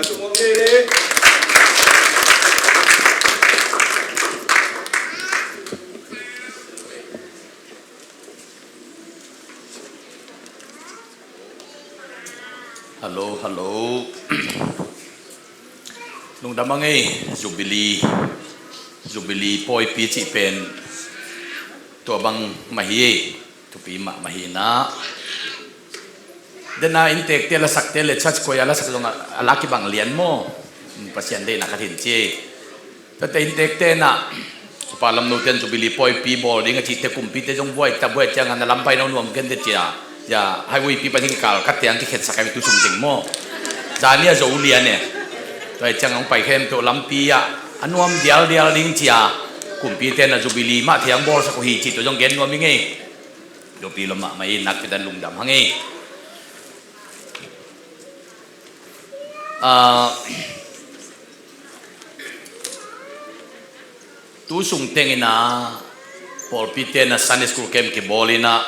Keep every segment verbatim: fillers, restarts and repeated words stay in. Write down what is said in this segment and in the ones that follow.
Hallo, hallo. Lungdam a ngei, Jubilee, Jubilee pawipi cih pen tua bang mah hi. Thupi mahmah hi na. Dena inntekte lasakte le church choir lasak zong a la kibang lian maw? Pasian deihna khat hin ci. Tuate inntekte na, Upa Lam Note in Jubilee pawipi bawl ding a cihte, kumpite zong buai ta, buai ciangin na lam pai no nuam ken te cia. Cia, highway pi pan hi kikal khat te ang kikhensak ai tu sung ding maw? Zani a zo lian e. Tua ciangin hong pai khempeuh lampi ah a nuam dialdial ding cia. Kumpite na Jubilee mah thei ang bawlsak uh hi cih tua zong gen nuam i ngei. Tua pi lo mahmah i, nakpi takin lungdam hang i. Ah, tu sung tengin a pawlpite na Sunday school camp kibawl in a,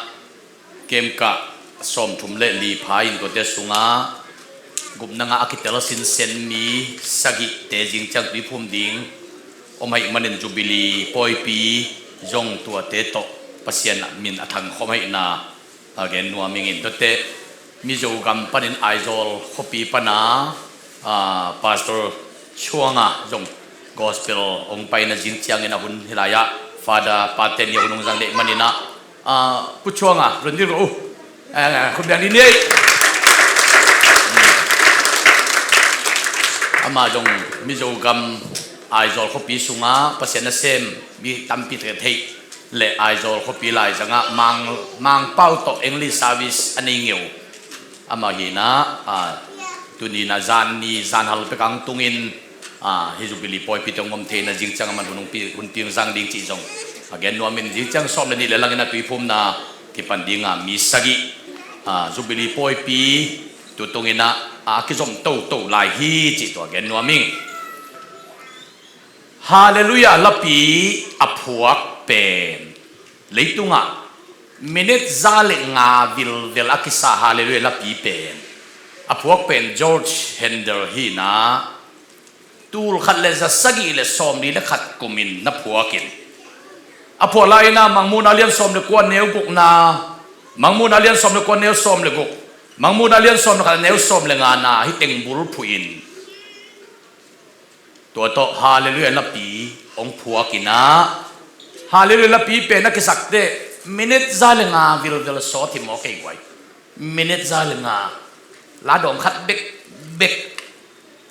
camp kah sawmthum le li pha in tuate sungah gupna ngah a kitel sinsen mi sagihte zing ciang tuiphum ding om ahih manin Jubilee pawipi zong tuate tawh Pasian min a thangkhawm ahihna a gen nuam ing in. Tuate Mizo gam panin Aizawl khuapi pana, ah, Pastor Chuanga zong gospel hong paina zing ciangin a hun hilai ah Father Pateni a hun hong zang deih manin a, ah, Pu Chuanga run ding ro uh. Ah, khut biang ding ni. Amah zong Mizo gam Aizawl khuapi sungah Pasian a sem mi tampi tak theih le Aizawl khuapi laizangah Mang, Mangpau tawh English service a nei ngeu. Amah hi na, ah, tuni na zan ni zan hal pek ang tungin, ah, hi Jubilee pawipi teng om theihna zing ciang amah hun hong pi, hun piang zang ding cih zong a gen nuam in, zing ciang sawm le nih le langin a tuiphumna kipan ding a mi sagih, ah, Jubilee pawipi tu tungin a, a kizom toto lai hi cih tua gen nuam ing. Halleluiah lapi a phuak pen, leitungah minit za le nga vilvel a kisa Halleluiah lapi pen a phuak pen George Handel hi na, tul khat le za sagih le sawmli le khat kumin na phuak in. A phuak lai-in a Mangmuhna lian sawm le kua neu gukna, Mangmuhna lian sawm le kua neu sawm le guk, Mangmuhna lian sawm le khat neu sawm le nga na hi teng bulphuh in. Tua tawh Halleluiah lapi hong phuak in a, Halleluiah lapi pen a kisak teh minit za le nga vilvel sawt hi maw kei guai. Minit za le nga. La dawng khat bekbek.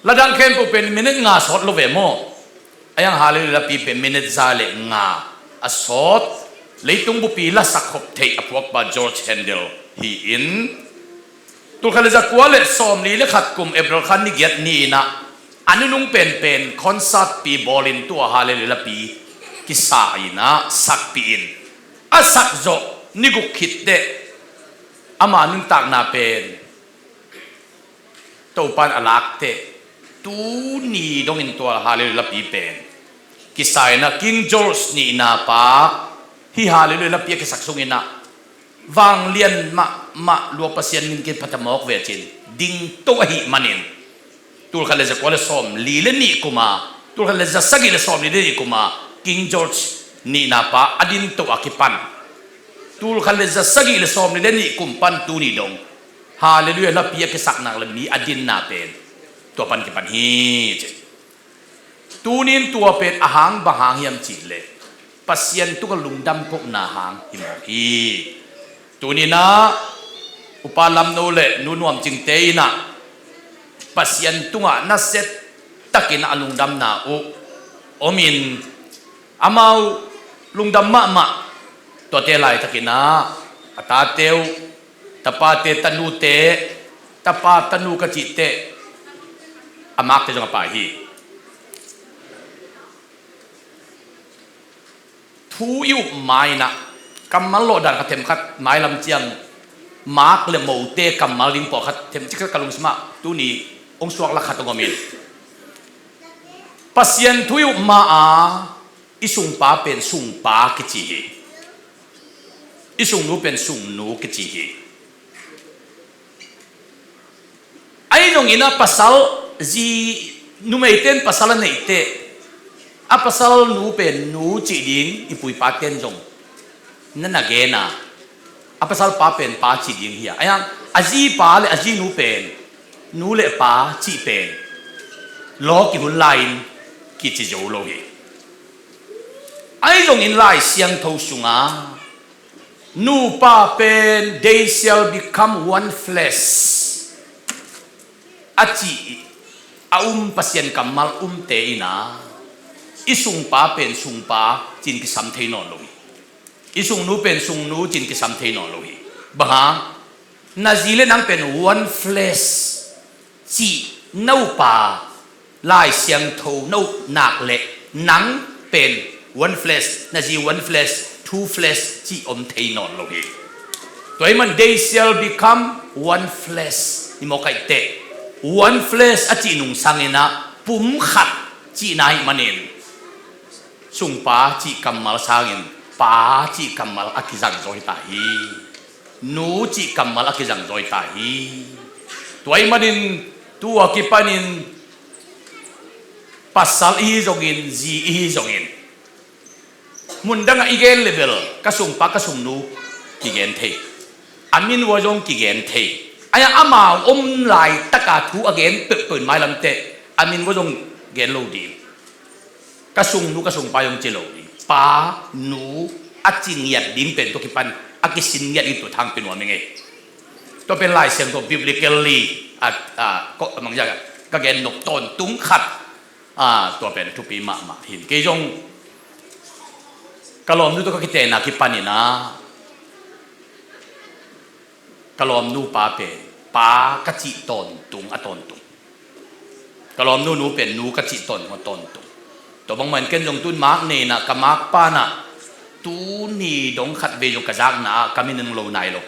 La dang khempeuh pen minit nga sawt lo ve maw? A yang Halleluiah lapi pen minit za le nga a sawt. Leitung bupi lasak khop theih a phuakpa George Handel hi in. Tul khat le za kua le sawmli le khat kum April kha ni giat ni-in a, a nunung penpen concert pi bawlin tua Halleluiah lapi kisa in a sakpih in. A sak zawh ni guk khit teh ama nuntakna pen Topan a lak teh tuni dongin tua Halleluiah lapi pen kisa in a King George nihna pa hi Halleluiah lapi a kisak sungin a vanglian mahmah lua Pasian min kiphat a mawk ve cin dingto ahih manin, tul khat le za kua le sawmli le nih kuma, tul khat le za sagih le sawmli le nih kuma King George nihna pa a dingto a kipan, tul khat le za sagih le sawmli le nih kum pan tuni dong Halleluiah lapi a kisak nak le mi a dinna pen tua pan kipan hi ci. Tunin tua pen a hang bang hang hiam cih leh Pasian tungah lungdam kohna hang hi mawk hi. Tunin a Upa Lamno le Nu Nuam Cingte in a Pasian tungah nasia takin a lungdamna uh omin, amau lungdam mahmah. Tuate laitakin a, a tate uh, tapate tanute, tapa tanu ka cih teh a makte zong a pai hi. Thu i up ma-in a kammal lawhdan khat themkhat mailam ciang mak le mote kammal ding pawlkhat themcik khat ka lungsim ah tuni hong suak lak khat hong om in. Pasian thu i up ma-a i sungpa pen sungpa kici hi. I sungnu pen sungnu kici hi. Ahi zongin a pasal zi, numeite in pasal a neih teh, a pasal nu pen nu cih ding i pu i pate'n zong na na gen a, a pasal pa pen pa cih ding hi a, a yang a zi pa le a zi nu pen nu le pa cih pen lawki hun lai-in kici zo lo hi. Ahi zongin Lai Siangtho sungah nupa pen they shall become one flesh a cih a um Pasian kammal umte in a, i sungpa pen sungpa ci-in kisam thei nawn lo hi. I sungnu pen sungnu ci-in kisam thei nawn lo hi. Bang hang? Na zi le nang pen one flesh cih na upa Lai Siangtho na upna le nang pen one flesh, na zi one flesh, two flesh cih om thei nawn lo hi. Tua ahih man they shall become one flesh. I mawk ahih teh one flesh a cih nungsang in a pum khat cihna ahih manin sungpa cih kammal sangin pa cih kammal a kizang zaw hi ta hi. Nu cih kammal a kizang zaw hi ta hi. Tua ahih manin tua kipanin pasal i hi zongin, zi i hi zongin, mundangah i gen le bel ka sungpa ka sungnu kigen thei, a min uh ah zong kigen thei. Ahi a, amau om laitaka thu a gen peuhpeuh in mailam teh a min uh ah zong gen lo ding. Ka sungnu ka sungpa zong ci lo ding. Pa, nu a ci ngiat ding pen tua kipan a kisin ngiat ding, tua thang pen nuam ing ei. Tua pen Lai Siangtho biblically a, a, ko, a mangzia ka gen nop tawntung khat. A, tua pen thupi mahmah hi. Kei zong ka lawmnu tawh ka kitenna kipanin a, ka lawmnu pa pen pa ka cih tawntung a tawntung. Ka lawmnu nu pen nu ka cih tawntung a tawntung. Tua bangmah in ken zong tun mak nei in a, ka mak pa in a, tuni dong khat vei zong ka zakna ah ka min in lo nai lo.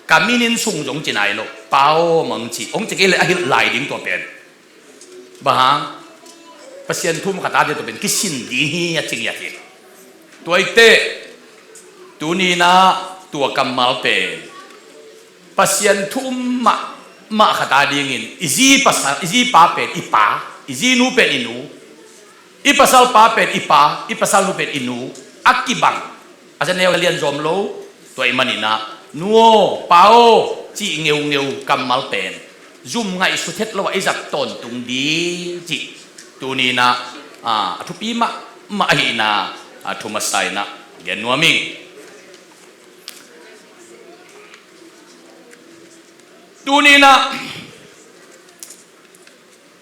Ka min in sung zong ci nai lo. Pa aw mang ci, hong ci kei le a hilh lai ding tua pen. Bang hang? Pasian thu um khat a ding tua pen kisin ding hi a ci ngiat hi. Tua ahih teh tuni in a tua kammal pen Pasian thu um mahmah khat a dingin i zi pasal, i zi pa pen i pa, i zi nu pen i nu, i pasal pa pen i pa, i pasal nu pen i nu a kibang. A za neu a lian zawm lo. Tua ahih manin a, nu aw, pa aw cih ngeungeu kammal pen zum ngaihsut het lo a i zat tawntung ding cih tuni in a, a, a thupi mahmah ahihna, a, thu masa in a gen nuam ing. Tuni in a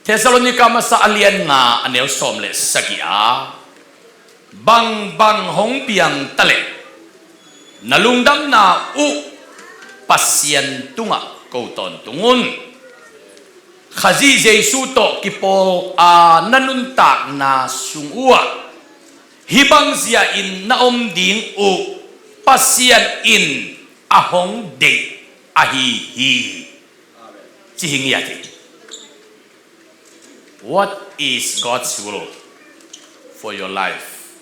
Thessalonika masa a lian nga a neu sawm le sagih ah, bangbang hong piang ta leh na lungdamna uh Pasian tungah ko tawntung un. Khazih Jesu tawh kipawl a na nuntakna sung uh ah hih bangzia in na om ding uh Pasian in a hong deih ahi hi. Ci hi ngiat hi. What is God's will for your life?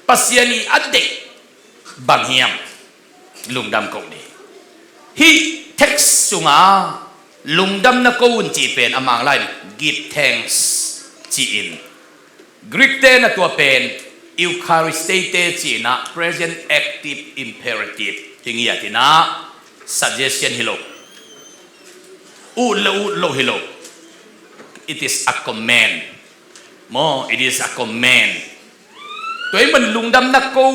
Pasian i a deih bang hiam? Lungdam ko ni. Hih text sunga lungdam na ko un cih pen a Manglai in give thanks ci-in, Greek te na tua pen Eucharistete ci-in a present active imperative hi ngiat in a suggestion hi lo. Ut le ut lo hi lo. It is a command. Maw, it is a command. Tua ahih man lungdam na ko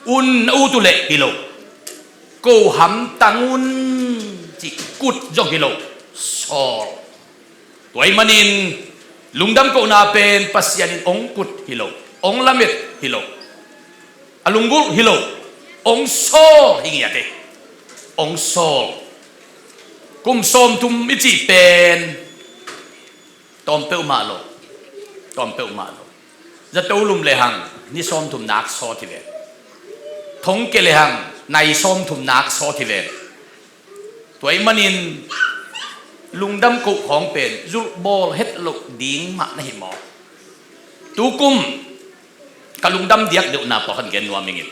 un na ut uh leh hi lo. Ko hamtang un cih kut zong hi lo. Sawl. Tua ahih manin lungdam kohna pen Pasian in hong kut hi lo, hong lamet hi lo, a lunggulh hi lo, hong sawl hi ngiat hi. Hong sawl. Kum sawmthum i cih pen tawm peuhmah lo. Tawm peuhmah lo. Zato lum lehang ni sawmthum nak sawt hi ve. Thongkia lehang nai sawmthum nak sawt hi ve. Tua ahih manin lungdam koh khawng pen zulhbawl het loh ding mah na hi maw? Tukum ka lungdam diak deuhna pawlkhat gen nuam ing in.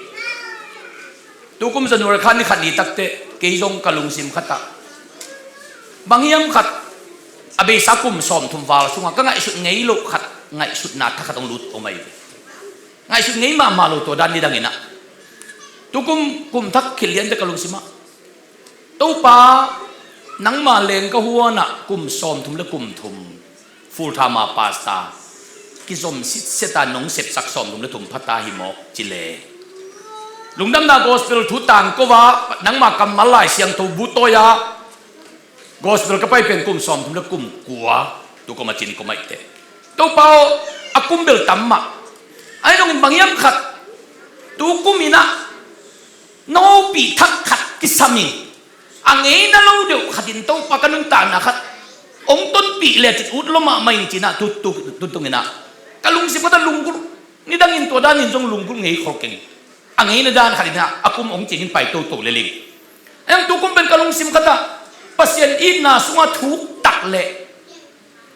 Tukum January kha ni khat ni takteh kei zong ka lungsim khatah bang hiam khat A beisa kum sawmthum val sungah ka ngaihsut ngei loh khat, ngaihsutna thak khat hong lut om ahi ve. Ngaihsut ngei mahmah lo tua dan nidang in ah. Tukum kum thak khit lian teh ka lungsim ah, Topa, nangma leng ka huan ah kum sawmthum le kum thum full time a pastor kizom sitset a nong sepsak sawmthum le thum pha ta hi mawk ci le. Lungdamna gospel thu tangko a nangma kammal Lai Siangtho bu tawi a gospel ka pai pen kum sawmthum le kum kua, tukum a cin kum ahih teh. Topa aw, a kum bel tam mah. Ahi zongin bang hiam khat, tukum in ah na hopih thak khat kisam ing. A ngeina lo deuh khat in Topa ka nuntakna khat hong tonpih le cih ut lua mahmah ing ci-in ah tu, tu, tutung in ah ka lungsim khat ah lunggulh, nidang in tua dan in zong lunggulh ngei khol keng. A ngeina dan khat in ah a kum hong ciangin pai toto lel ing. Ahi hang tukum pen ka lungsim khat ah Pasian itna sungah thuk tak leh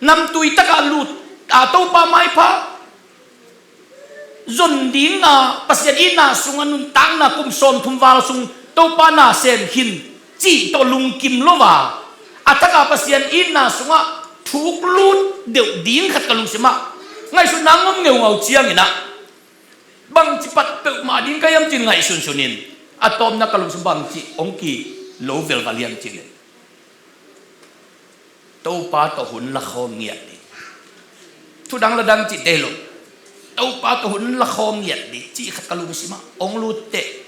namtui tak a lut a Topa maipha zon ding a, Pasian itna sungah nuntakna kum sawmthum val sung Topa na sem hi cih tawh lungkim lo a, a thak a Pasian itna sungah thuk lut deuh ding khat ka lungsim ah ngaihsutna hong om ngeungau ciangin ah, bangci pat peuhmah ding ka hiam ci-in ngaihsunsun in, a tawpna ka lungsim bangci hong kilo velval hiam cih leh, Topa tawh hun lakhawm ngiat ding. Thudang ladang cihte hi lo. Topa tawh hun lakhawm ngiat ding cih khat ka lungsim ah hong lut teh,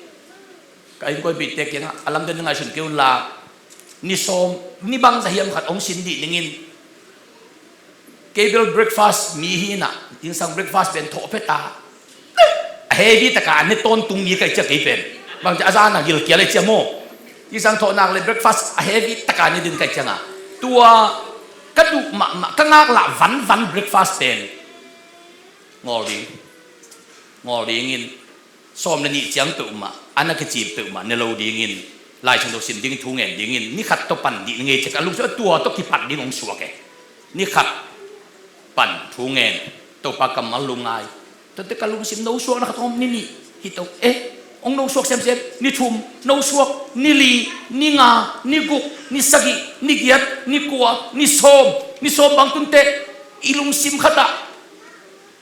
ka innkuanpihte kiangah a lamdang in ngaihsun kei un la, ni sawm, ni bangzah hiam khat hong sin dih ning in. Kei bel breakfast mi hi-in ah, zingsang breakfast pen thawh phet ta, a heavy tak a ne tawntung mi ka hih ciang kei pen. Bangci a zan a gilkial ahih ciang maw. Zingsang thawh nak leh breakfast a heavy tak a ne ding ka hih ciangah, tua ka duh mahmah, ka ngaklah vanvan breakfast pen ngawl ding, ngawl ding in, sawm le nih ciang peuhmah, a na kici peuhmah ne lo ding in, Lai Siangtho sim ding, thu ngen ding in, ni khat tawh pan dih ni ngei ci-a ka lungsim ah tua tawh kipat ding hong suak e. Ni khat pan thu ngen, Topa kammal lungngai. Tuate ka lungsim nosuakna khat hong om, ni nih hi to e, hong nosuak semsem, ni thum nosuak, ni li, ni nga, ni guk, ni sagih, ni giat, ni kua, ni sawm, ni sawm bang tun teh, i lungsim khat ah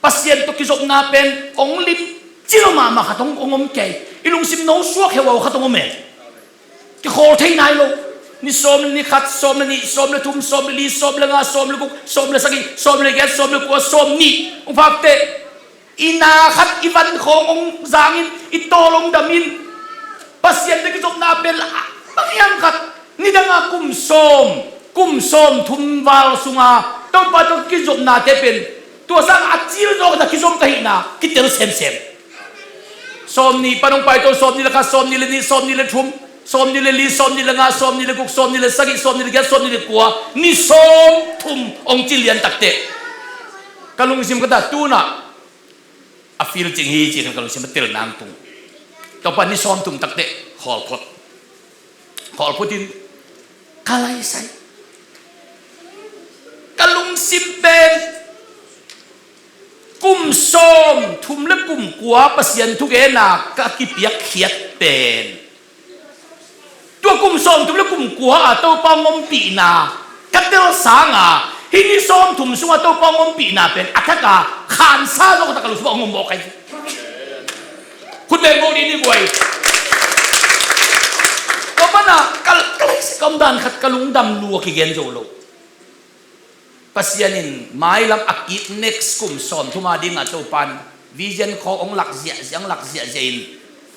Pasian tawh kizopna pen hong lim ci lo mahmah khat hong, hong om kei. I lungsim nosuak heuhau khat hong om e. Kikhawl thei nai lo. Ni sawm le ni khat, sawm le nih, sawm le thum, sawm le li, sawm le nga, sawm le guk, sawm le sagih, sawm le giat, sawm le kua, sawm nih hong phak teh, i na khat i van khawng hong zang in, i tawl hong dam in. Pasian tawh kizopna pen a bang hiam khat, nidang a kum sawm, kum sawmthum val sunga Topa tawh kizopnate pen tua sang a cil zawk a kizom ka hihna kitel semsem. Sawm nih pan hong pai to, sawm nih le khat, sawm nih le nih, sawm nih le thum, sawm nih le li, sawm nih le nga, sawm nih le guk, sawm nih le sagih, sawm nih le giat, sawm nih le kua, ni sawmthum hong cil lian tak teh, ka lungsim khat ah tu-in ah a feel cing hi ci-in ka lungsim ah tel nang tung. Topa ni sawmthum tak teh khawl phot, khawl phot in ka laisai. Ka lungsim pen kum sawmthum le kum kua Pasian thugenna ka kipiakkhiat pen, tua kum sawmthum le kum kua a Topa hong ompihna ka tel sanga, hih ni sawmthum sunga Topa hong ompihna pen a thak a khansa zawk tak a ka lungsim ah hong om mawk ahi. Khut beng mawk dih ni guai. Tua pan a ka, ka laisai ka omdan khat ka lungdam lua kigen zo lo. Pasian in mailam a kik next kum sawmthum a dingah Topa in vision khawng hong lak ziahziah, hong lak ziahziah in,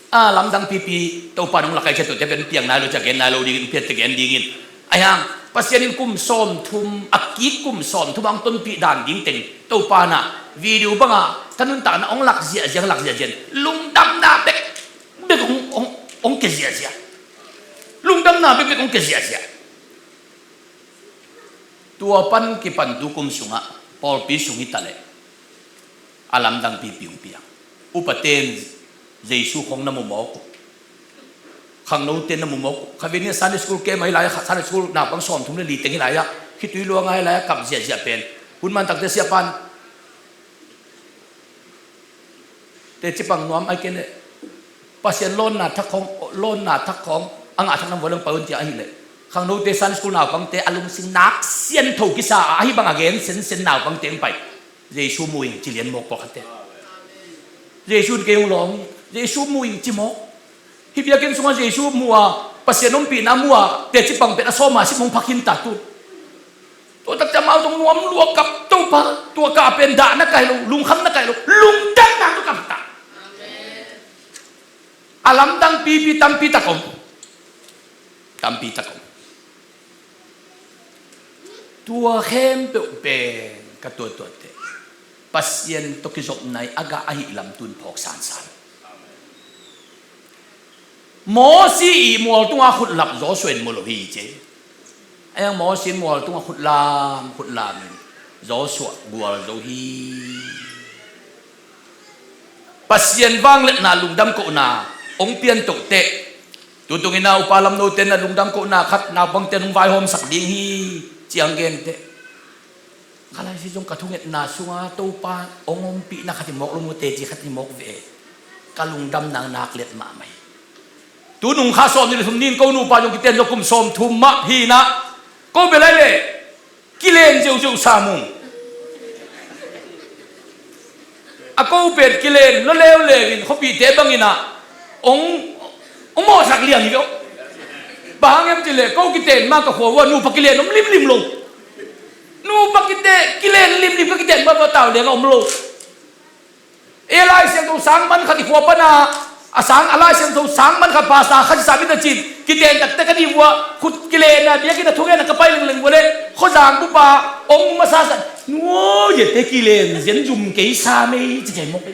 a lamdang pipi Topa in hong lak ahi ciang tuate pen piang nai lo, ciang gen nai lo dingin, piatte gen dingin. Ahi hang Pasian in kum sawmthum, a kik kum sawmthum a hong tonpih dan ding teng Topa in ah video bangah ka nuntakna hong lak ziahziah, hong lak ziahziah in lungdamna bekbek hong, hong, hong kia ziahziah. Lungdamna bekbek hong kia ziahziah. Tua pan kipan tu kum sungah pawlpi sung hi ta leh a lamdang pipi hong piang. Upate in Jesu khawng na mu mawk uh. Khangnote na mu mawk uh. Khavei ni Sunday school camp ahi lai-ah, Sunday school naupang sawmthum le li teng hi lai-ah, khitui luang ahi lai-ah kap ziahziah pen, hun man takte siapa in teci pang nuam ahi kei leh Pasian lawnna thak khawng, lawnna thak khawng a ngah thak nam vua leng pai un, ci-a ahih leh Khangnote, Sunday school naupangte a lungsim nak siangtho kisa a, ahi bang a gen sensen naupangte hong pai. Jesu mu ing ci lian mawk pawlkhatte. Jesu in kei hong lawng hi. Jesu mu ing ci mawk. Hih biakinn sungah Jesu mu a, Pasian ompihna mu a, teci pang pen a sawm a sim hong phak hi ta tu. Tua takciang amau zong nuam lua kap, Topa, tua ka pen dahna kai lo, lungkhamna kai lo, lungdamna tu kap ta. A lamdang pipi tampi tak om. Tampi tak om. Tua khempeuh pen ka tuatuatte Pasian tawh kizopna i a gah ahih lam tun phawk sansan. Mosi i mual tungah khutlap Joshua in mu lo hi ci. Ahi hang Mosi in mual tungah khutlam, khutlam in Joshua gual zo hi. Pasian vangliatna lungdam kohna hong pian toh teh. Tutung in a upa lamnote na lungdam kohna khat naupangte nong vaihawmsak ding hi ciang gen teh. Ka laisi zong ka thungetna sungah Topa hong ompihna khat hi mawk lo mu teci khat hi mawk ve. Ka lungdamna nak liat mahmah hi. Tunung kha sawm ni le thum ni in ko nupa zong kiten zong kum sawm thum mah hi na. Ko bia lai le kilen ziauziau sa mung. A ko pen kilen lo leuleu in khuapihte bangin a hong, hong mawhsak liang hi lo. Bang hang hiam cih leh ko kiten ma ka khua uh a nupa kilen om limlim lo. Nupa kite kilen limlim ka kiten ma tau liang a om lo. E, Lai Siangtho sang man khat i khua pana a sang, a Lai Siangtho sang man khat pasa khat i sa bit a cin kiten takte ka ni vua khut kilen a biakinn a thungen a ka pai lengleng vua le khuazang bupa ong masa sa nuai ete kilen zen zum kei sa mei ci kei mawk.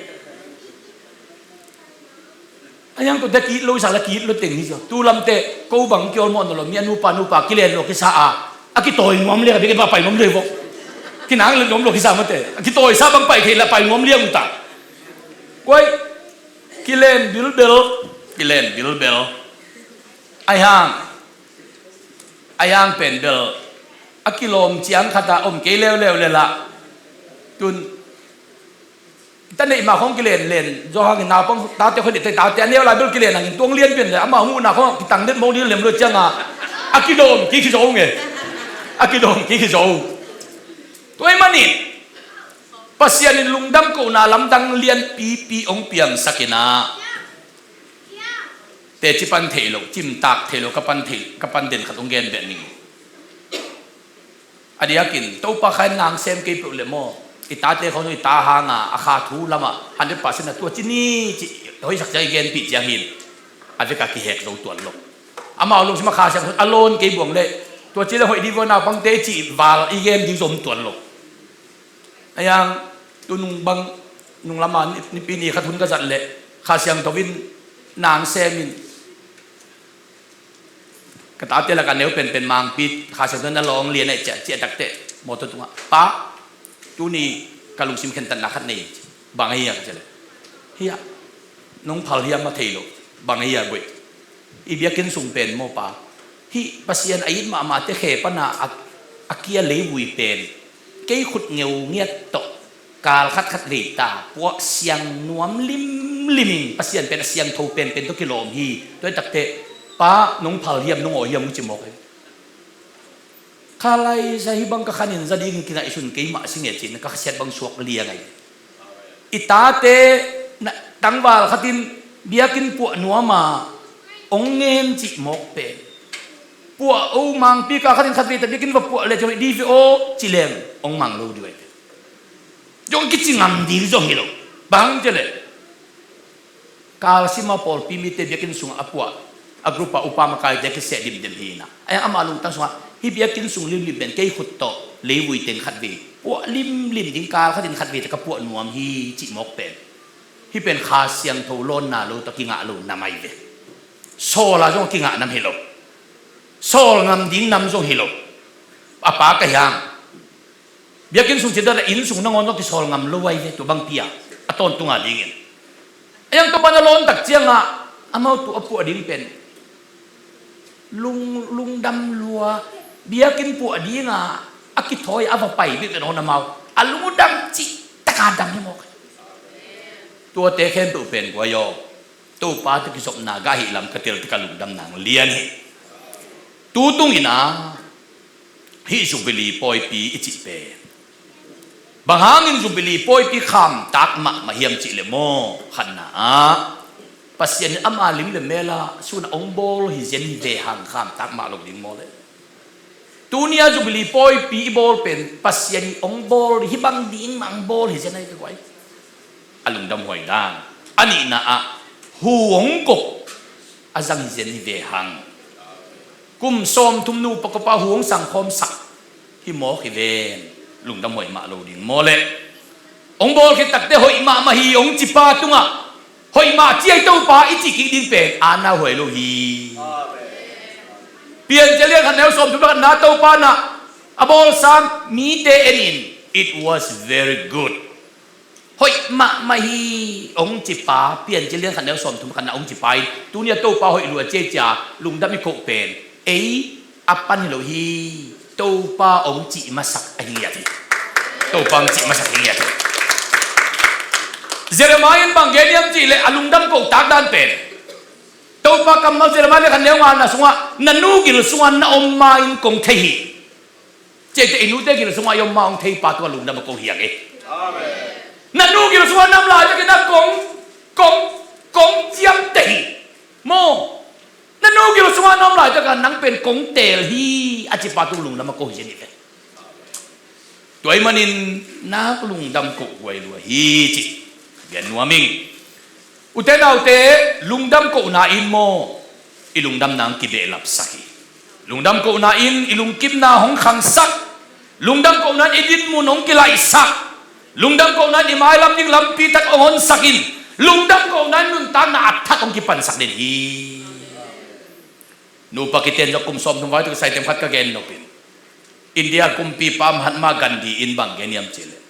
A yang ko te ki it lo i sa la ki it lo teng hi zo tu lamte ko bang ki ol mawh na lo mi a nupa nupa kilen lo kisa a a kitawi nuam liang a bia kei pa pai nuam liang vok. Kinang le nuam lo kisa mate a kitawi sa bang pai thei la pai nuam liang uta. Kuai kilen bilbel, kilen bilbel. Ai hang, ai hang pen bel a kilawm ciang khata om kei leuleu le la tun. Ta neih mah khong kilen len zo hangin naupang tate khoi neih tate a neu lai bel kilen hangin tuang lian pian le amah hong uhna khong kitang det mawk ding lem lo cianga a kidawm kik hi zo nge. A kidawm kik hi zo. Tua ih manin Pasian in lungdam kohna lamdang lianpipi hong piangsak inah teci pan theih loh, cimtak theih loh, ka pan theih, ka pan den khat hong gen beh ning. A diakin Topa kha in nang sem kei peuh le maw? I tate khawng i ta hanga a kha thu lamah hundred percent a tua ci ni ci hoihsak ciang i genpih ciang hin a veka kihek zo tuan lo. Amau lungsim a Kha Siangtho a lawn kei buang le tua ci le hoih dih vua naupangte i cih val i gen ding zom tuan lo. A yang tu nung bang nung lama nipi ni khat hun ka zat leh Kha Siangtho in nang sem in ka tate lak a neu penpen mangpi Kha Siangtho na lawng lian a i ciah ciah takte mawtaw tungah pa tuni ka lungsim khentatna khat nei bang a hiak ci le hiah nong phal hiam a thei lo bang a hiak guih i biakinn sung pen mawpa hih Pasian a it mahmahte khe pana a kia leivui pen kei khut ngeu ngiat tawh kal khatkhat vei ta puah siang nuam limlim in Pasian pen a siangtho penpen tawh kilawm hi. Tua i takte pa nong phal hiam nong aw hiam nong ci mawk hi. Kha laisa hih bang ka khanin za dingin kingaihsun kei mah si nge cin ka khasiat bang suak liang ahi. I tate tangval khatin biakinn puah nuama ong ngen cih mawk pen puah o mangpi ka khatin khat vei ta biakinn va puah le cong i di ve aw ci leng ong mang lo di vai. Zong kici ngam ding zong hi lo. Bang ci le kalsima pawlpi mite biakinn sungah a puah a grup a upa makaite kiseh dimdem hi na. Ai ama lungtang sungah hih biakinn sung limlim pen kei khut tawh leivui teng khat vei puah limlim ding kal khatin khat vei tawh ka puah nuam hi cih mawk pen hih pen Kha Siangtho lawnna lo tawh kingah lo nam ahi ve. Sawl a zong kingah nam hi lo. Sawl ngam ding nam zong hi lo. A pa ka hiang biakinn sung cih dan a inn sung nangawn zong kisawl ngam lo ahi ve tua bangpi a a tawntunga dingin. A yang tua pan a lawn tak cianga amau tu a puah ding pen lung lungdam lua biakinn puah dinga a kithawi a va pai bik pen hon amau a lungdam cih taka dam hi mawk. Tuate khempeuh pen guai aw Topa tawh kizopna gah hih lam ka tel tika lungdam nang lian hi. Tu tungin ah hih Jubilee pawipi i cih pen bang hangin Jubilee pawipi khamtak mahmah hiam cih leh maw, khatna ah Pasian in ama lim le mel ah sun a hong bawl hi zen hi ve hang khamtak mah lo ding maw leh. Tuni a Jubilee pawipi i bawl pen Pasian in hong bawl hi bang ding mah hong bawl hi zen ahi ve guai. A lungdam huai dan. A nihna ah hu hong kop a zang hi zen hi ve hang. Kum sawmthum nupa kopa hu hong sangkhawmsak hi mawk hi ven. Lungdam huai mah lo ding maw leh. Hong bawl khit takte hoih mahmah hi hong cipa tungah hoih mah ciai Topa i cih kik ding pen a na huai lo hi. Piancil lian khat neu sawmthum le khatna Topa na a bawlsa mite enin it was very good. Hoih mahmah hi hong cipa, Piancil lian khat neu sawmthum khatna hong cipa in tuni a Topa hoih lua ciacia lungdam i koh pen ei a pan hi lo hi. Topa hong cih masak a hi ngiat hi. Topa hong cih masak hi ngiat hi. Jeremiah in bang gen hiam cih leh a lungdam kohtak dan pen Topa kammal Jeremiah lian khat neu ngana sungah na nu gil sungah na om ma in kong thei hi. Ciaite i nute gil sungah i om ma hong theipa tungah lungdam a ko hi a ngei. Na nu gil sungah na om laitakin a kong kong kong ciamteh hi. Maw? Na nu gil sungah na om laitakin nang pen kong teel hi a cipa tung lungdam a ko hi zen hi ve. Tua ahih manin nak lungdam kohhuai lua hi cih gen nuam ing. Ute naute, lungdam kohna in maw i lungdamna hong kibehlapsak hi. Lungdam kohna in i lungkimna hong khangsak. Lungdam kohna in i dinmun hong kilaihsak. Lungdam kohna in i mailam ding lampi tak hong honsak in lungdam kohna in nuntakna a thak hong kipansak den hi. Nupa kiten zong kum sawmthum vai tu kisai tem khat ka gen nopin India kumpipa Mahatma Gandhi in bang gen hiam cih leh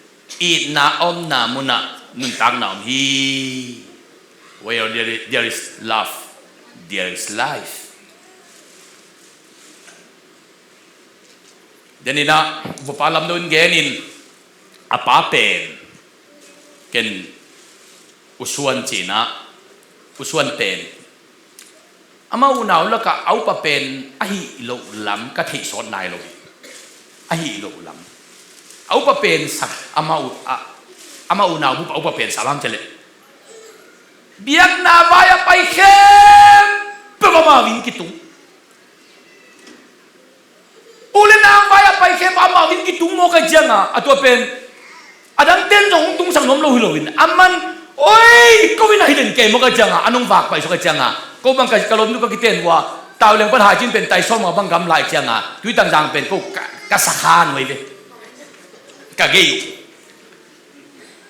itna omna munah nuntakna om hi. Where there is, there is love, there is life. Deninah vupa lamdo in genin a pa pen ken usuan cinah usuan pen ama unau lakah a upa pen ahi loh lam ka theih sawt nai lo hi. Ahi loh lam a upa pen sak ama u a ama unau bup a upa pen sak lam celeh biakna vai a pai khempeuh amau in kitung. U le nang vai a pai khempeuh amau in kitung mawk a cianga a tua pen a dangten zong hong tungsak nuam lo hi loin a man oi ko in a hi den kei mawk a cianga a nong vak pai suk a cianga ko bang ka lomnu ka kiten hua tau leng pan haicin pen tai sawm a bang gam lai cianga Tuitangzang pen ko ka sakhan uh ei ve. Ka gei uh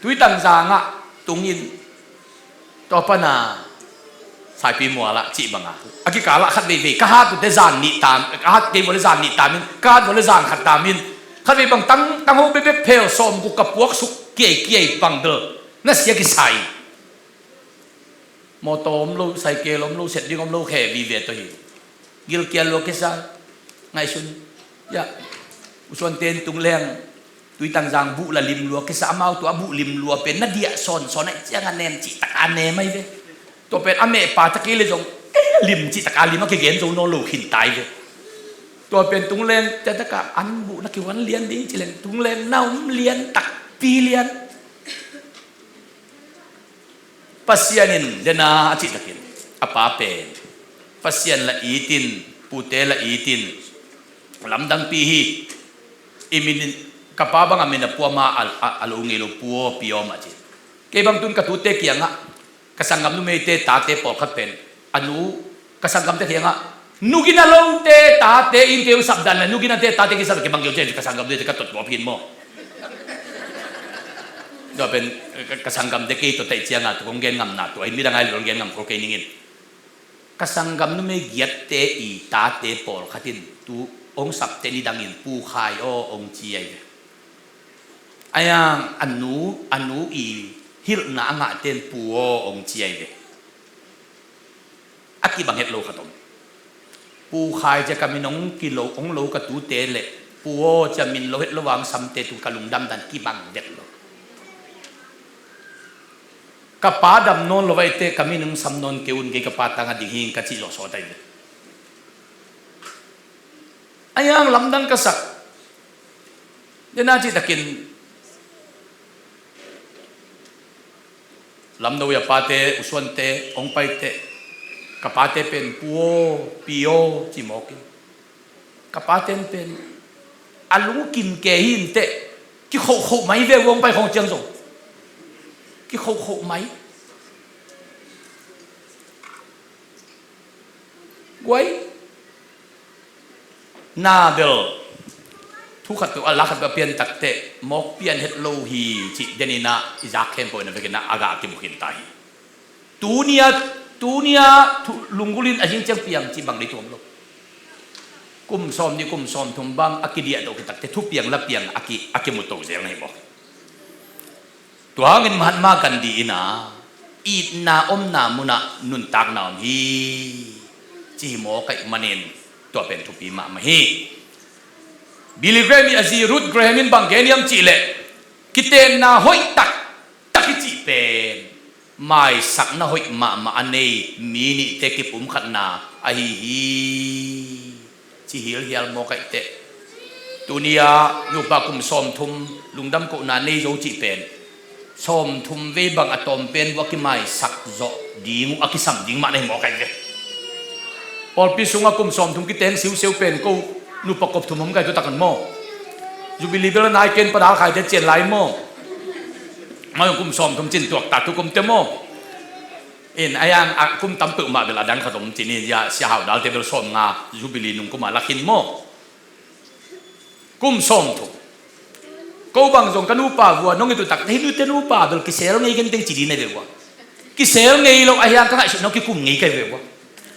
Tuitangzangah tungin tua pana Saipi mualah cih banga a kikalah khat veivei ka hat uh te zan nih tam ka hat kei vawle zan nih tamin ka hat vawle zan khat tamin khat vei bang tang tang ho bebek phel sawm guk ka puak suk kiai kiai bang bel na sia kisai. Mawtaw om lo, saikel om lo, set ding om lo khe vive to hi. Gilkial lua kisa ngaihsun ya usuan ten tung leng Tuitangzang buh la lim lua kisa amau tua buh lim lua pen na diah sawn sawn ai cianga nem cih taka nem ai ve. Tua pen a mehpa ta kei le zong ei a lim cih taka lim a kigen zo nawn lo khin tai ve. Tua pen tung leng tia taka an buh na kihuan lian ding ci leng tung leng na um lian takpi lian. Pasian in dena a cihtakin a pa pen Pasian la itin pute la itin lamdangpi hi. I min ka pa banga min a puama a lo ngei lo puo piawm a ci. Kei bang tun ka tute kiangah ka sanggam numeite tate pawlkhat pen a nu ka sanggamte kiangah nugina lote tate in kei hong sapdan le nuginate tate kisap kei bang kei hong cian ka sanggam numeite ka tot gawp hin maw? Tua pen ka sanggamte kei tua taih cianga tu kong gen ngamna tua in midang ai le hong gen ngam khol kei ningin ka sanggam numei giatte i tate pawlkhat in tu hong sapte nidangin pu khai aw hong ci ai ve. Aiang a nu a nu i hilhna a ngahten pu aw hong ci ai ve. A kibang het lo khat om. Pu khai cia ka min hong kilo hong lo ka tute le pu aw cia min lo het lo vang samte tu ka lungdam dan kibang vet lo. Ka pa dam nawn lo vaite ka min hong sam nawn kei un kei ka pa tanga ding hing ka cih zawh sawt ai ve. Ahi hang lamdang ka sak. Dena cihtakin lamno i a pate, usuante hong paite, ka pate pen pu aw, pi aw ci mawk in. Ka paten pen a lungkim kei hi inteh, kikhohkhoh mai ve uh hong pai khawng ciang zong. Kikhohkhoh mai. Guai. Na bel thu khat peuh a, la khat peuh a pian takteh mawk pian het lo hi cih deninah i zak khempeuh in a vekinah a gah a kimu khin ta hi. Tunia, tunia thu lunggulhin a zing ciang piang cih bang dei tuam lo. Kum sawm nih kum sawm thum bang a kidiah to khit takteh thupiang lapiang a ki, a kimu to zel na hi mawk. Tua hangin Mahatma Gandhi in a itna omna munah nuntakna om hi ci hi mawk ahih manin tua pen thupi mahmah hi. Billy Graham i a zi Ruth Graham in bang gen hiam cihleh, kitenna hoih taktak i cih pen maisakna hoih mahmah a nei mi nihte kipumkhatna ahi hi. Ci hilhial mawk ahih teh. Tunia nupa kum sawmthum lungdam kohna nei zo cih pen sawmthum vei bang a tawm pen uh a kimaisak zawh ding uh a kisam ding mah na hi mawk ahih ve. Pawlpi sungah kum sawmthum kiteng siuseu pen ko nupa kop thum om kai tu takan maw? Jubilee bel a nai ken padal khaite cian lai maw? Mai kum sawmthum cin tuak ta tu kumte maw? In a yang a kum tam peuhmah bel a dang khat om cin in, ya sia hau dalte bel sawm nga Jubilee nung kuma lakhin maw? Kum sawmthum. Ko bang zong ka nupa vua nong i tutak na hi nute nupa bel kisel ngei kenteng ci dina ve vua. Kisel ngei lo a hiang ka ngaihsut nong kikum ngei kai ve vua.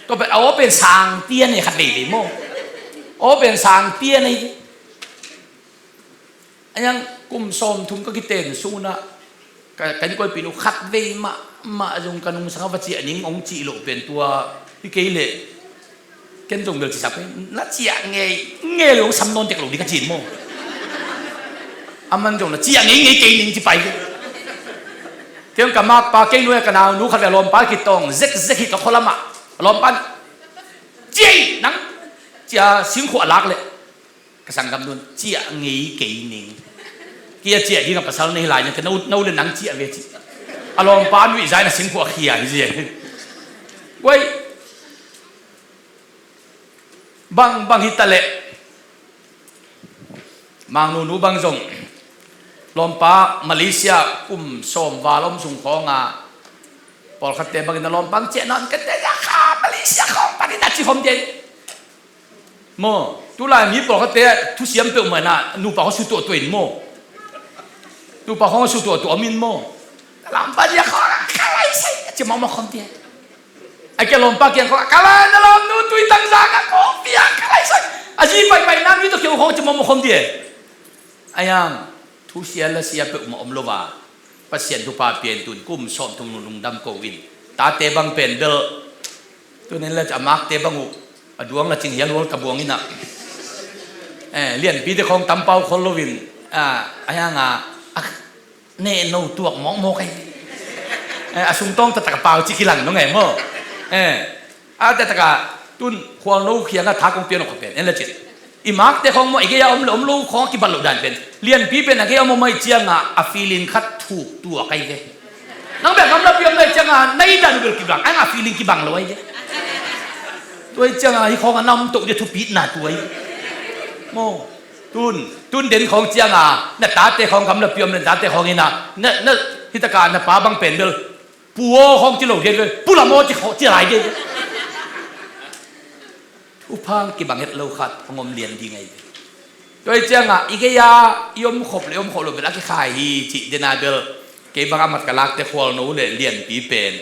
Tua pen a aw pen sang pia nei khat veivei maw? Aw pen sang pia nei. A yang kum sawmthum ka kiten sunah ka, ka innkuanpih nu khat vei mahmah zong ka nungsang a va ciah ning hong cih loh pen tua hi kei leh ken zong bel cisak pen na ciah ngei ngei lo hong sam nawn tek lo ding ka cin maw? Aman zong na ciah ngei ngei kei ning ci pai. Kei hong ka makpa kei nuai ka nau nu khat vei a lawmpa kitawng zekzek hi ka khualamah a lawmpa ciah nang cia singkhuah lak leh ka sanggam nun ciah ngei kei ning. Kia ciah ding a pasal nei lai ning ka no, no le nang ciah ve ci. A lawmpa nuih zai na singkhuah khia hi zi. Guai. Bang, bang hi ta leh. Mang nunu bang zong. Lawmpa Malaysia kum sawm val om sung khawng a. Pawlkhatte bangin a lawmpa ang ciah nawn ka te ya kha Malaysia khawng panin a ci khawm den. Maw, tulai mi pawlkhatte thusiam peuhmah na nupa khaw sutuahtuah in maw? Nupa khaw sutuahtuah om in maw? Lampa dia khaw khalai sai a ci mawkmawk khawm tia. A kia lawmpa kiang khaw khalai na lawm nu tui tang zang a khaw pia khalai sai. A zi paipai na mi tawh kiang khaw ci mawkmawk khawm tia. A yang thusia lasia peuhmah om lo a Pasian thupha pian tun kum sawmthum lungdam ko in. Tate bang pen bel tunin la a makte bang uh a duang la cing hial hual ka buang inah. Eh, lianpite khawng tampau khol loin a, a hianga a neh no tuak mawkmawk ai. Eh, a sungtawng taktak a pau ci kilang nong ai maw? Eh, a taktak a tun khual no khianga thak kong pian awk kha pen en la cin. I makte khawng maw i gei-a om le om lo khawng a kibat loh dan pen lianpi pen a gei-a om om ahih cianga a feeling khat thuk tuak ai ve. Nang bek gamlapi om na ahih cianga na i dan uh bel kibang ai nga feeling kibang lo ai ve. Tua ahih cianga hi khawng a na om toh dia thupitna tua ai ve. Maw tun tun den khawng cianga na tate khawng gamlapi om le na tate khawng ina na na hitaka na pa bang pen bel pu aw khawng ci lo dia ve pu lam aw ci khawng ci lai dia ve. Thupha kibang het lo khat hong om lian ding ahi ve. Tua hi ciangah i gei-a i om khop le i om khop lo bel a kikhai hi cih dena bel kei bang a mat ka lakte khualno le lianpi pen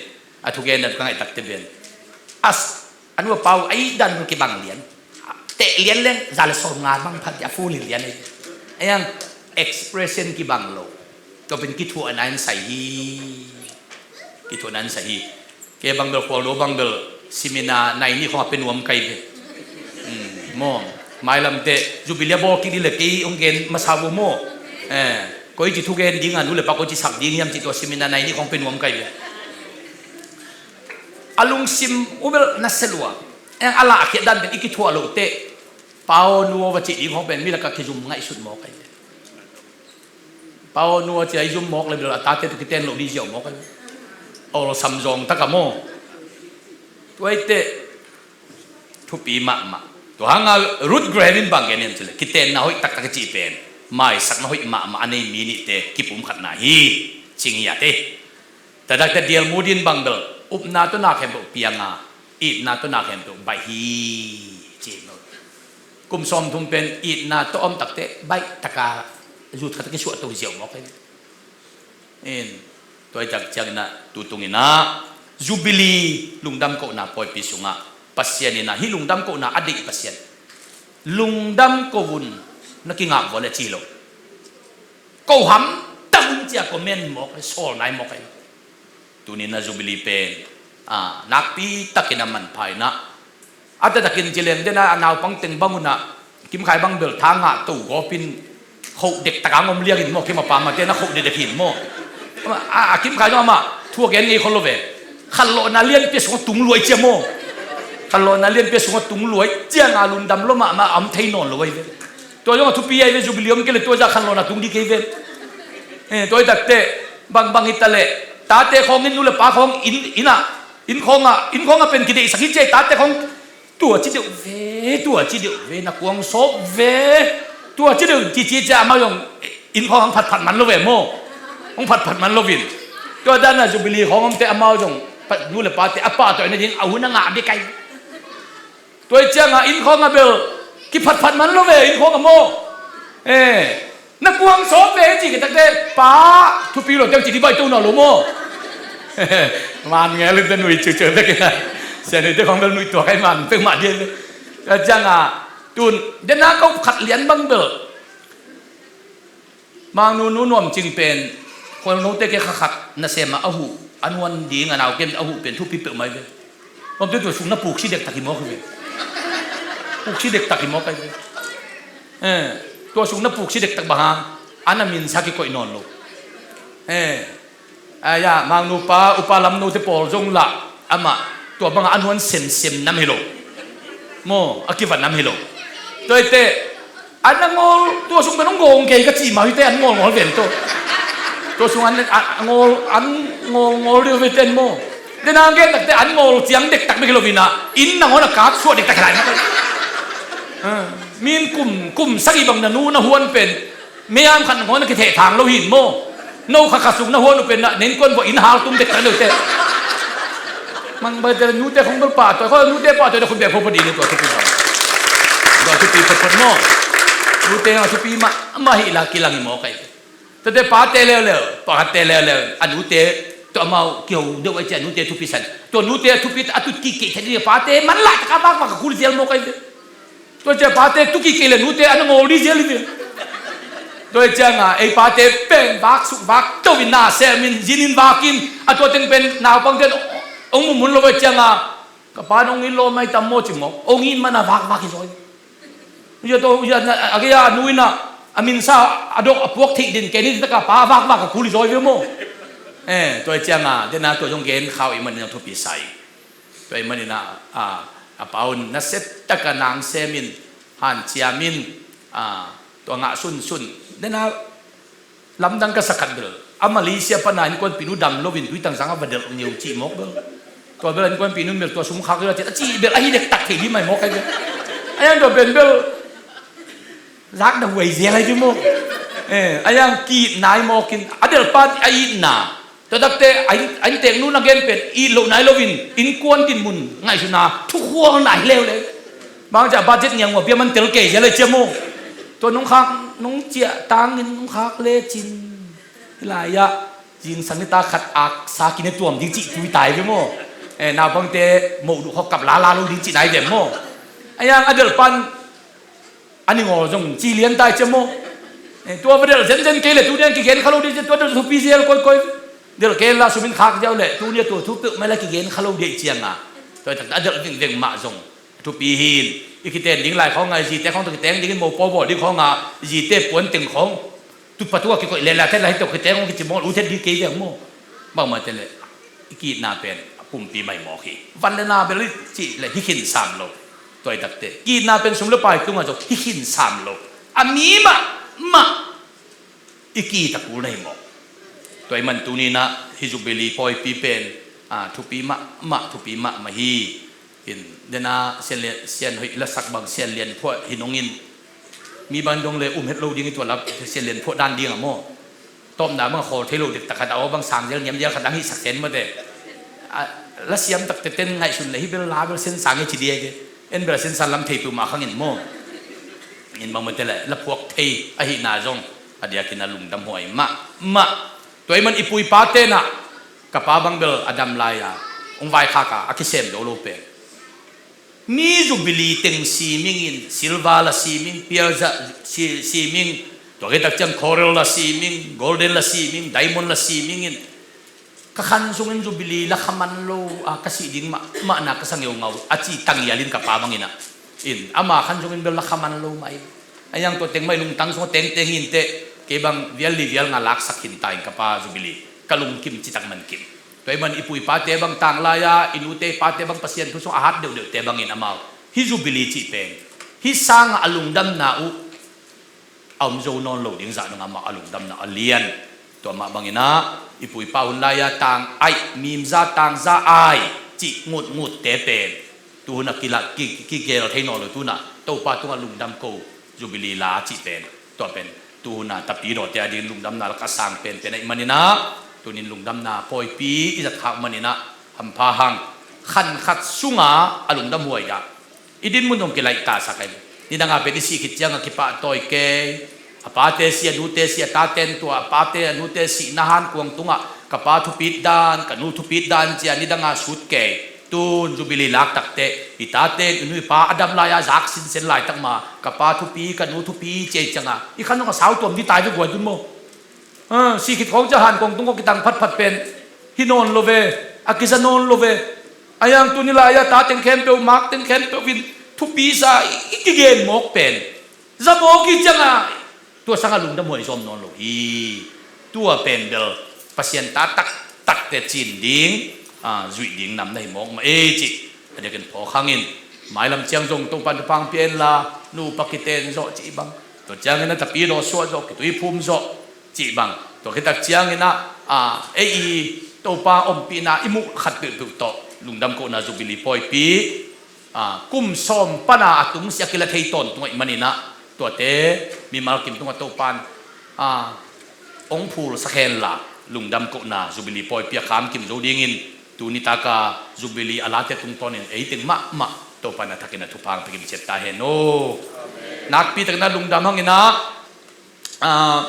a thugen dan ka ngaih takte pen a nupa uh a ih dan kibang lian. Teh lian leng za le sawm nga bang phat a full in lian ahi ve. A yang expression kibang lo. Tua pen kithuahna in sai hi. Kithuahna in sai hi. Kei bang bel khualno bang bel seminar nai nih khawng a pe nuam kai ve. Maw mailamte jubilee a bawl kik dih le kei hong gen masa vo maw? Koi ci thugen ding a nu le pa koi ci sak ding hiam cih tua seminar nai nih khawng pe nuam kai ve. A lungsim uh bel na se lua. Eng a lahkhiat dan pen i kithuah loh teh Pau nua va cih ding khawng pen mi lakah kizum ngaihsut mawk ahi. Pau nua cia i zum mawk le bel a tate tawh kiten loh ding ziau mawk ahi. Awlsam zawng taka maw. Tua ahih teh thupi mahmah. Tua hanga Ruth Graham in bang gen hiam cih leh, kitenna hoih taktak i cih pen maisakna hoih mahmah a nei mi nihte kipumkhatna hi, ci ngiat hi. Tua taktak Dale Moody in bang bel, upna tawh na khempeuh piang a, itna tawh na khempeuh baih hi, ci hi. Kum sawmthum pen itna tawh om takteh baih taka zut khat kisuah to hi ziau mawk hi. In, tua hi tak ciangin ah, tu tungin ah Jubilee lungdam kohna pawipi sungah Pasian in ah hih lungdam kohna a deih Pasian, lungdam ko un, na kingak vua leh ci hi lo. Ko hamtang un ci-a comment mawk, sawl nai mawk ahi. Tuni-in ah Jubilee pen, ah, nakpi takin a manpha in ah, a taktakin ci leng den a, a naupang teng bang un ah, Kim Khai bang bel tha ngah to gawpin, khoh dektak a om liangin maw, Kim a pa mate na khoh dekdek hi maw. A, a Kim Khai zong amah thu a gen ngei khol lo ve. Khanlawhna lianpi a sungah tung luai cia maw. Khanlawhna lianpi a sungah tung luai cianga lungdam lua mahmah a om thei nawn lo ahi ve. Tua zong a thupi ahi ve, Jubilee om kei leh tua zah khanlawhna tung ding kei ve. Eh, tua hi takteh, bangbang hi taleh, tate khawng in, nu le pa khawng in, inn ah, inn khawngah, inn khawngah pen kideihsak hi cia, tate khawng tua ci deuh ve, tua ci deuh ve, na kuang sawp ve, tua ci deuh, cici cia amau zong inn khawng hong phatphat man lo ve maw. Hong phatphat man lo vin. Tua dan a Jubilee khawng omte amau zong, nu le pate, a pahtawina ding a hun a ngah bek ahi. Tua hi cianga inn khawng a bel kiphatphat man lo ve, inn khawng a maw. Eh, na kuang sawp ve ci kei takteh, pa, thupi lo teng ci ding baih to nawn lo maw. Man ngel in teh nui ciuciu bek in a. Sia nui teh khawng bel nui tuak ahi man peuhmah ding. Tua cianga tun, den a ko khat lian bang bel. Mangnu nu nuam cing pen, khualnote ke kha khat nasem a a huh, a nuan ding a nau kem a huh pen thupi peuhmah hi ve. Nuamte tua sung na puksi dektak hi mawk hi ve. Puksi dektak hi mawk ahi ve. Eh, tua sung na puksi dektak bang hang, a na minsa kikoih nawn lo. Eh, Aya, Mangnu pa, Upa Lamno te pawl zong lah, amah, tua bangah a nuan semsem nam hi lo. Maw, a kiva nam hi lo. Tua hi teh, an a ngawl, tua sung pen hong gawng kei ka cih mah hi teh, an ngawlngawl ven tawh. Tua sung an, an, an ngawl, an ngawlngawl deuh ve ten maw. Den a gen tak teh, an ngawl ciang dektak bek hi lo vin ah, inn nangawn a kap suah dektak hi lai mah. Ah, min kum, kum sagih bang na nu na huan pen, Mei-am khat nangawn a kithehthang lo hi in maw. No kha kha sung na huan uh pen na innkuan vua inn hal tum dektak lo teh. Mang bai teh nute khong bel pahtawi, khong nute pahtawi na khut bek pho pho ding ni tua thupi bang. Tua thupi phot phot maw. Nute a thupi mah, mah hi la kilang hi maw kai. Tua teh pate leuleu, pate leuleu. A nute, tua amau kiho deuh ai cia nute thupi san. Tua nute a thupi a tut kik kik thei ding pate man lah taka bak bak a kul zial maw kai. Tua cia pate tu kik kei le nute an a ngawl ding zial hi ve. Tua cianga ei pate pen vak suk vak to in na sem in zin in vak in a tua teng pen naupang ten ong mumun lo ve cianga ka pa nong it lo mai tam maw ci maw ong it mana vak vak hi zaw hi. Tua cia a gei a nu in a minsa a dok a puak theih den kei ni taka pa vak vak a kul hi zaw hi ve maw. Eh, tua cianga dena tua zong gen khau i man in a thupi sa hi. Tua ahih manin a, a, a pa un nasia taka nang semin, hanciamin, a, tua ngah sunsun. Nena lamdang ka sa khat bel. A Malaysia pana innkuanpihnu dam loin tui tangzang a va delh ngiau cih mawk bel. Tua bel innkuanpihnu bel tua sum khak ding a cih, a cih bel ahi dektak thei ding mai mawk ahi bel. A yang tua ben bel. Zak na huai zel ahi ding mawk. Eh, a yang ki-itna ahi mawkin. A delh pan a itna. Tua takte a inn, a innteknu na gen pen it loh nai loin innkuan dinmun ngaihsutna thukhualna hi leuleu. Bang ciah budget ngiang uh a bia man tel kei zia le cia maw. Tua nong khak nong ciah tangin nong khak lecin hi lai-ah zingsang nitak khat aksa kine tuam ding cih tui tai ve maw. Eh, naupangte moh duh khawk kap lala lo ding cih nai ve maw. A yang a delh pan a ni ngawl zong ci lian tai cia maw. Eh, tua va delh zenzen kei le tuni a kigen kha lo ding cia tua delh thupi zel koikoi. Delh kei la sumin khak ziau le tuni a tua thu peuhmah la kigen kha lo ding cianga. Tua tak a delh vingveng mah zong thupi hin i kiten ding lai khawnga i zite khawng tua kiteng dingin mopaw bawl ding khawnga i zite puan teng khawng tutpa tua kikoih lela thet la hi tua kiteng khawng kici mawl u thet ding kei veng maw. Bangmah te le i ki-itna pen a pumpi mai mawk hi. Van le na bel i cih le hi khin sam lo. Tua hi takteh ki-itna pen sum le pai tungah zong hi khin sam lo. A mi mahmah i ki-it a kul na hi mawk. Tua ahih man tuni-in ah hih Jubilee pawipi pen, ah, thupi mahmah, thupi mahmah hi. In, dena Sian Lian, Sian Hoih lasak bang Sian Lian Phuah hi nong in. Mi bang dong le um het lo ding hi tua la Sian Lian Phuah dan ding a maw. Tawpna bang khawl thei lo dek tak khat a aw bang sang zel niam zel khat ang hih sak sen mawte. A, la siam tak teten ngaihsun le hih bel la bel sen sang hi ci diak hi. En bel a sen sang lam thei peuhmah khang in maw. In bang mawte le la phuak thei ahihna zong a diakin a lungdam huai mahmah. Tua ahih man i pu i pate in ah ka pa bang bel a dam lai-a hong vaikhak a a kisem zo lo pen. Mi Jubilee teng siming in, silver la siming, pearl za si, siming, tua khit tak ciang coral la siming, golden la siming, diamond la siming in, ka khan sungin Jubilee la kha man lo a ka sih ding mahmah na ka sa ngeungau a ci tangial in ka pa bangin ah. In, ama khan sungin bel la kha man lo mah in. A yang tua teng mah i lungtang sung a tengteng in teh, kei bang vial li vial nga laksak khin ta in ka pa Jubilee. Ka lungkim citak man kim. Tua ahih man i pu i pate bang tanglai-a, i nute i pate bang Pasian thu sung a hat deuhdeuhte bangin amau hih Jubilee cih pen hih sangah a lungdamna uh a om zo nawn lo ding zah nung amah a lungdamna a lian. Tua mah bangin ah i pu i pa hun lai-a tang aih, mimza tangza ai cih ngutngutte pen tuhun a kila, ki, kigel thei nawn lo, tuhun a Topa tungah lungdam ko, Jubilee la cih pen. Tua pen tuhun a tapidawte a dingin lungdamna lak a sang penpen ahih manin ah, tunin lungdamna pawipi i zat khak manin ah hampha hang. Khan khat sunga a lungdam huai dah i dinmun zong kilaihtasak ahi. Nidanga pen i sih khit cianga kipahtawi kei. A pate si, a nute si, a taten tua a pate a nute sihna hankuang tungah ka pa thupit dan, ka nu thupit dan cia nidanga sut kei. Tun Jubilee lak takteh i taten i nu i pa a dam lai-a zak sinsen laitak ma ka pa thupi, ka nu thupi cia i cianga i khan zong a sau tuam dih tai ve guai tun maw. Ah, sih khit khawng cia hankuang tung khawng kitang phatphat pen hi nawn lo ve, a kiza nawn lo ve. A yang tuni lai-a ta teng khempeuh, mak teng khempeuh in thupi sa i, i kigen mawk pen za mawk i cianga tua sanga lungdam huai zom nawn lo hi. Tua pen bel Pasian ta taktakte cin ding, ah, zuih ding nam na hi mawk mah ei cih a diakin phawk hangin mailam ciang zong Topan thupha pia inla, nupa kiten zawh cih bang, tua ciangin a tapidaw suah zawh, kituiphum zawh cih bang, tua khit tak ciangin ah, ah, ei i Topa ompihna i muh khat peuhpeuh tawh lungdam kohna Jubilee pawipi, ah, kum sawm pana a tung sia kila thei tawntung ahih manin ah, tuate mimal kim tungah Topan, ah, hong phulsak henla lungdam kohna Jubilee pawipi a kham kim zo dingin tuni taka Jubilee a late tungtawnin ei teng mahmah Topan a thakin a thupha hong pia kim ciat ta hen aw. Nakpi takin a lungdam hangin ah, ah,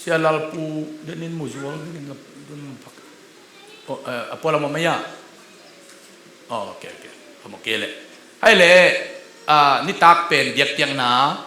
Sia Lalpu denin muzuang dingin la dun pak. Oh, eh, a pualam a maya. Oh, ok, ok. Hamo kei leh. Hai leh, ah, nitak pen diakdiakna